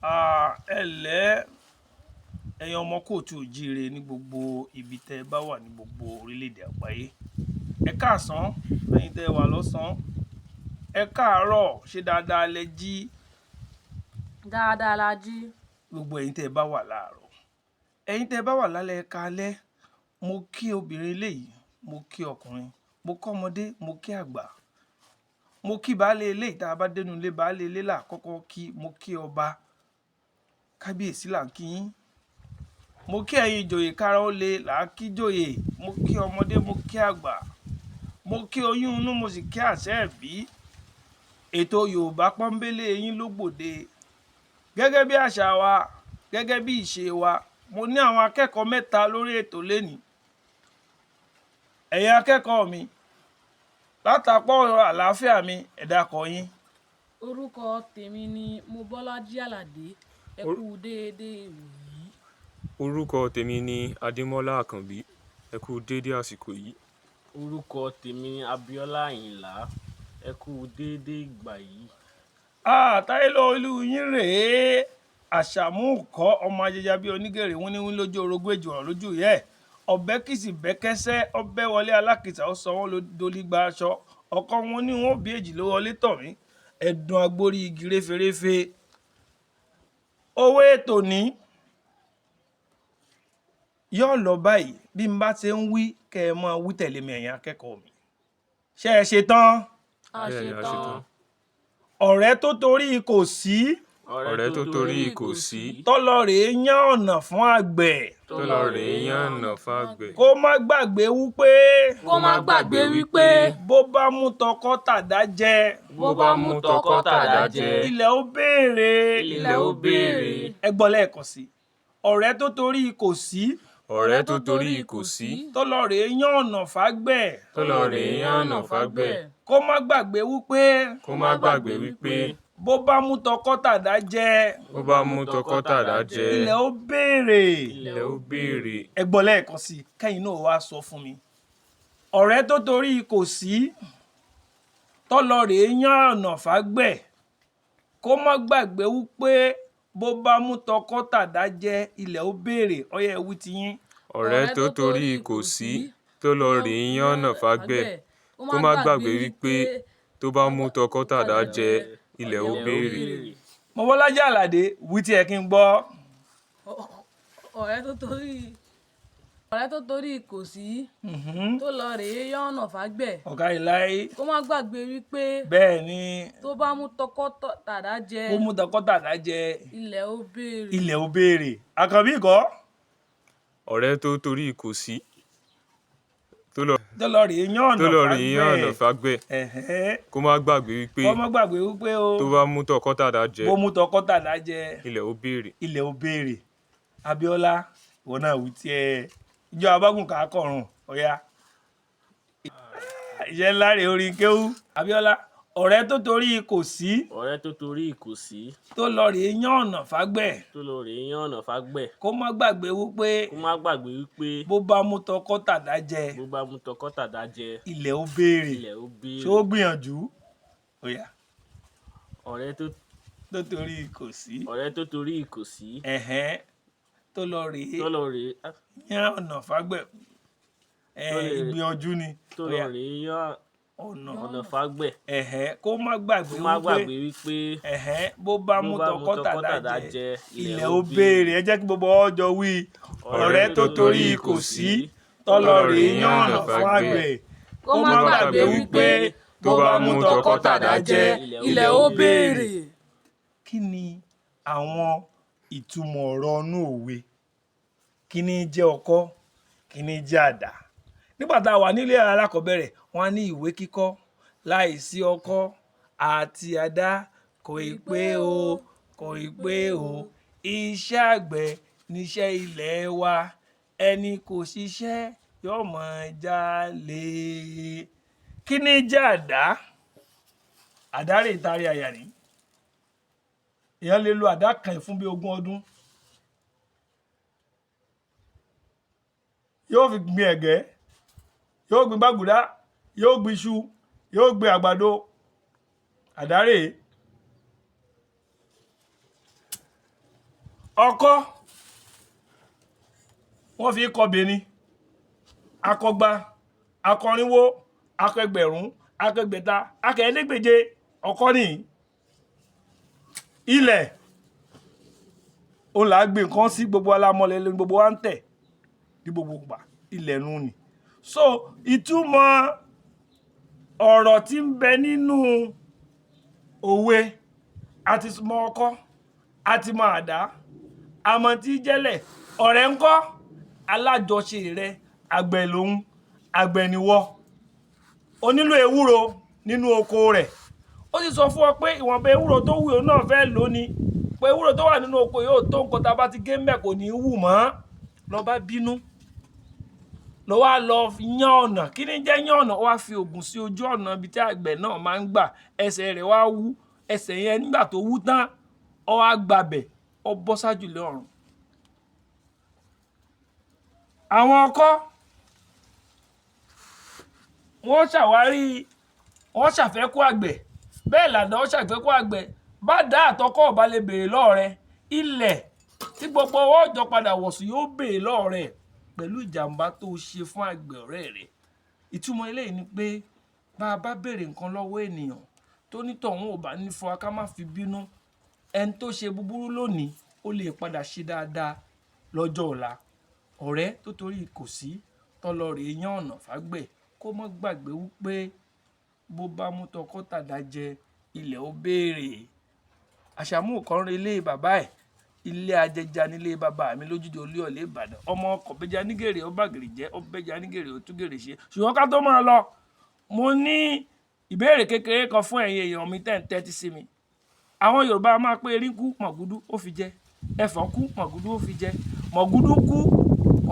Ẹ ǹlẹ́ ẹ̀yin ọmọ kóòtù òjíire ní gbogbo ibi tẹ́ ẹ bá wà ní gbogbo orílẹ̀-èdè àgbáyé. Ẹ káàsán, ẹ̀yin tẹ́ ẹ wà lọ́sàn-án. Ẹ káàárọ̀, ṣé dáadáa lẹ jí? Dáadáa la jí. Gbogbo ẹ̀yin tẹ́ ẹ bá wà láàárọ̀. Ẹ̀yin tẹ́ ẹ bá wà lálẹ́, ẹ káalẹ́. Mo kí obìnrin eléyìí, mo kí ọkùnrin, mo kí ọmọdé, mo kí àgbà. Mo kí baálé ilé yìí, tá a bá dénú ilé, baálé ilé là kọ́kọ́ kí, mo kí ọba. Kábíyèsí là ń kí yín. Mo kí ẹ̀yin ìjòyè, kára ó le là á kí jòyè. Mo kí ọmọdé, mo kí àgbà. Mo kí oyún inú, mo sì kí àṣẹ ẹ̀bí. Ètò Yorùbá pọ́nbélé yín ló gbòde. Gẹ́gẹ́ bí àṣà wa, gẹ́gẹ́ bí ìṣe wa, mo ní àwọn akẹ́kọ̀ọ́ mẹ́ta lórí ètò lénìí. Ẹ̀yin akẹ́kọ̀ọ́ mi, látàpọ̀ àlàáfíà mi, ẹ dákọ yín. Orúkọ tèmi ni Mobọ́lájí Àlàdé. Ẹ kú déédéé ìwòyí. Orúkọ tèmi ni Adémọ́lá Àkànbí. Ẹ kú déédéé àsìkò yìí. Orúkọ tèmi ni Abíọ́lá Àyìnlá. Ẹ kú déédéé ìgbà yìí. Táyélólú yín rèé, Àṣàmú kọ́ ọmọ ajẹja bíi onígèrè wíníwíní lójú orogún èjì ọ̀rọ̀ lójú ìyá ẹ̀. Ọ̀bẹ kìsì bẹ́kẹ́sẹ́, ọbẹ̀ wọlé alákìsà, ó sọ wọ́n dolígba aṣọ. Ọ̀kan wọn ní wọn bí èjì ló wọlé tọ̀ mí. Ẹ̀dùn agbórí igi réferéfe. Owó ètò ní yóò lọ báyìí. Bí n bá ṣe ń wí, kẹ́ ẹ máa wí tẹ̀lé mi, ẹ̀yin akẹ́kọ̀ọ́ mi. Ṣé ẹ ṣe tán? A Bẹ́ẹ̀ni, ṣe a ṣe tán. tán. Ọ̀rẹ́ tó torí kò sí, Ọ̀rẹ́ tó torí kò sí, tọ́lọ rèé yán ọ̀nà fún àgbẹ̀, tó lọ rèé yànnà fágbẹ̀, kó má gbàgbé wípé Kó má gbàgbé wípé bó bá mú tọkọ́ tàdá jẹ, bó bá mú tọkọ́ tàdá jẹ, ilẹ̀ ó béèrè. Ilẹ̀ ó béèrè. Ẹ gbọ́ lẹ́ẹ̀kan sí. Ọ̀rẹ́ tó torí kò sí, Ọ̀rẹ́ tó torí kò sí, tọ́lọ rèé yán ọ̀nà fágbẹ̀, tó lọ rèé yànnà fágbẹ̀, kó má gbàgbé wípé kó má gbàgbé wípé bó bá mú tọkọ́ tàdá jẹ, bó bá mú tọkọ́ tàdá jẹ, ilẹ̀ ó béèrè. Ilẹ̀ ó béèrè. Ẹ gbọ́ lẹ́ẹ̀kan sí, kẹ́yìn náà wá sọ fún mi. Ọ̀rẹ́ tó torí kò sí, tọ́lọ rèé yán ọ̀nà fágbẹ̀, kó má gbàgbé wípé bó bá mú tọkọ́ tàdá jẹ, ilẹ̀ ó béèrè. Ọyẹ, ẹ wí tiyín. Ọ̀rẹ́ tó torí kò sí, tó lọ rèé yànnà fágbẹ̀, kó má gbàgbé wípé tó bá mú tọkọ́ tàdá jẹ, ilẹ̀ ó béèrè. Mọ́bọ́lájí Àlàdé, wí tiẹ̀ kí n gbọ́. Ọ̀rẹ́ tó torí kò sí, tó lọ rèé yànnà fágbẹ̀, Ọ̀gá ìláyé. kó má gbàgbé wípé Bẹ́ẹ̀ ni. tó bá mú tọkọ́ tàdá jẹ, Bó mú tọkọ́ tàdá jẹ, ilẹ̀ ó béèrè. Ilẹ̀ ó béèrè. Àkànbí kọ́. Ọ̀rẹ́ tó torí kò sí, tó lọ Tó lọ rèé yán ọ̀nà tó lọ rèé yànnà fágbẹ̀, fágbẹ̀, kó má gbàgbé wípé kó má gbàgbé wípé o tó bá mú tọkọ́ tàdá jẹ, bó mú tọkọ́ tàdá jẹ, ilẹ̀ ó béèrè. Ilẹ̀ ó béèrè. Abíọ́lá, ìwọ náà wí tiẹ̀. Ìjọ abágùn kà á kọ̀rùn ọ̀ya. Iṣẹ́ ńlá rèé, orin kéwú. Abíọ́lá, ọ̀rẹ́ tó torí kò sí, Ọ̀rẹ́ tó torí kò sí, tó lọ rèé yán ọ̀nà fágbẹ̀, tó lọ rèé yànnà fágbẹ̀, kó má gbàgbé wípé kó má gbàgbé wípé bó bá mú tọkọ́ tàdá jẹ, bó bá mú tọkọ́ tàdá jẹ, ilẹ̀ ó béèrè. Ilẹ̀ ó béèrè. Ṣó gbìyànjú? Ọ̀ya. Ọ̀rẹ́ tó Tó torí kò sí, Ọ̀rẹ́ tó torí kò sí, tó lọ rèé tó lọ rèé yán ọ̀nà fágbẹ̀, ìgbìyànjú ni. tó lọ Ọ̀ya. rèé yán Ọ̀nà ọ̀nà fágbẹ̀, kó má gbàgbé kó má wípé gbàgbé wípé bó bá mú bó bá mú tọkọ́ tọkọ́ tàdá tàdá jẹ, jẹ, ilẹ̀ ó béèrè. Ẹ jẹ́ kí gbogbo ọjọ́ wí. Ọ̀rẹ́ tó torí kò sí, tó lọ rèé yán ọ̀nà fún àgbẹ̀, Kó má gbàgbé wípé tó bá mú tọkọ́ tàdá jẹ, ilẹ̀ ó béèrè. Kí ni àwọn ìtumọ̀ ọ̀rọ̀ inú òwe? Kí ni jẹ́ ọkọ́? Kí ni jẹ́ àdá? Nígbà tá a wà nílé alákọ̀ọ́bẹ̀rẹ̀, wọ́n á ní ìwé kíkọ́ láìsí ọkọ́ àti àdá kò ì pé o, kò ì pé o. Iṣẹ́ àgbẹ̀ níṣẹ́ ilẹ̀ wa, ẹni kò ṣiṣẹ́ yóò máa jalè. Kí ni jẹ́ àdá? Àdá rè tari àyà ní. Èèyàn lè lo àdá kan yìí fún bí 20 ọdún. Yóò fi gbin ẹ̀gẹ́, yóò gbin gbàgùdá, yóò gbin iṣu, yóò gbin àgbàdo. Àdá rèé. Ọkọ́ wọ́n fi kọbè ni, akọgba, akọrinwó, akẹgbẹ̀rún, akẹgbẹ̀ta, akẹẹ̀ẹ́dẹ́gbèje, ọkọ́ nìyí. Ilẹ̀ òun là á gbé nǹkan sí, gbogbo alámọ̀lẹ̀ ní gbogbo wa ń tẹ̀ ní gbogbo ìgbà, ilẹ̀ nu ni. So ìtumọ̀ ọ̀rọ̀ tí ń bẹ nínú òwe, a ti mọ ọkọ́, a ti mọ àdá, àmọ́ tí jẹ́lẹ̀. Ọ̀rẹ́ ńkọ́, alájọṣe rẹ, àgbẹ̀ lòun, àgbẹ̀ nìwọ, o nílò ewúro nínú oko rẹ̀, ó sì sọ fún ọ pé ìwọ̀nba ewúro tó wù òun náà fẹ́ lò ní, pé ewúro tó wà nínú oko yóò tó nǹkan, tá a bá ti gé mbẹ̀ kò ní í wù mọ́. Lọ bá bínú, lọ wá lọ yán ọ̀nà. Kí ni jẹ́ yán ọ̀nà? Ó wá fi oògùn sí ojú ọ̀nà ibi tí àgbẹ̀ náà máa ń gbà, ẹsẹ̀ rẹ̀ wá wú. Ẹsẹ̀ yẹn nígbà tó wú tán, ó wá gbabẹ̀, ó bọ́ sájùlé ọ̀run. Àwọn ọkọ́ wọ́n ṣàwárí, wọ́n ṣàfẹ́kù àgbẹ̀, bẹ́ẹ̀ làdá ó ṣàfẹ́kù àgbẹ̀. Bá dá àtọkọ́ ọ̀bá lè béèrè lọ́ọ̀rẹ́ ilẹ̀ tí gbogbo ọwọ́ ọjọ́ padà wọ̀sùn yóò béèrè lọ́ọ̀rẹ́ pẹ̀lú ìjàmbá tó ṣe fún àgbẹ̀ ọ̀rẹ́ rẹ̀. Ìtumọ̀ eléyìí ni pé bá a bá béèrè nǹkan lọ́wọ́ ènìyàn tó ní tọ̀hún ò bá ní fún wa, ká má fi bínú. Ẹni tó ṣe búburú lónìí, ó lè padà ṣe dáadáa lọ́jọ́ ọ̀la. Ọ̀rẹ́ tó torí kò sí tọ́lọ rèé yán ọ̀nà fágbẹ̀, kó mọ́ gbàgbé wípé bó bá mú tọkọ́ tàdá jẹ, ilẹ̀ ó béèrè. Àṣàmú kan re ilé bàbá ẹ̀, ilé ajẹja nílé bàbá mi lójúde Olúyọ̀lé Ìbàdàn. Ọmọ ọkọ̀ bẹja nígèrè, ó bàgèrè jẹ́, ó bẹja nígèrè, ó tún gèrè ṣe. Ṣùgbọ́n ká tó máa lọ, mo ní ìbéèrè kékeré kan fún ẹ̀yin èèyàn mi tẹ́ ń tẹ́tí sí mi. Àwọn Yorùbá máa pé erin kú, mọ̀gúdú ó fi jẹ, ẹfọ̀n kú, mọ̀gúdú ó fi jẹ, mọ̀gúdú kú,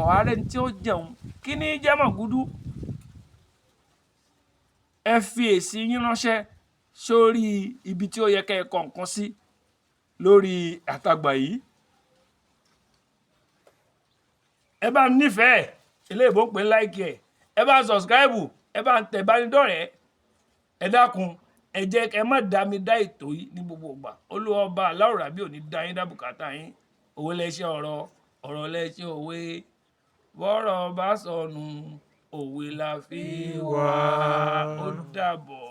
ọ̀hárẹ́ tí ó jẹun. Kí ni jẹ́ mọ̀gúdú? Ẹ fi èsì yín ránṣẹ́ sórí ibi tí ó yẹ kẹ́ ẹ kọ nǹkan sí lórí àtagbà yìí. Ẹ bá ń nífẹ̀ẹ́, eléyìí ń pè ń láìkì ẹ̀, ẹ bá ń sọ̀sìkáìbù, ẹ bá ń tẹ̀ ìbánidọ́rẹ̀ẹ́. Ẹ dákun, ẹ jẹ́ ẹ má dá mi dá ètò yìí ní gbogbo ìgbà. Olúwa ọba aláwòrán bí ò ní dá yín dá bùkátà yín. Òwe lẹṣin ọ̀rọ̀, ọ̀rọ̀ lẹṣin òwe. Bọ́rọ̀ bá sọnù, òwe la fi wá. Ó dàbọ̀.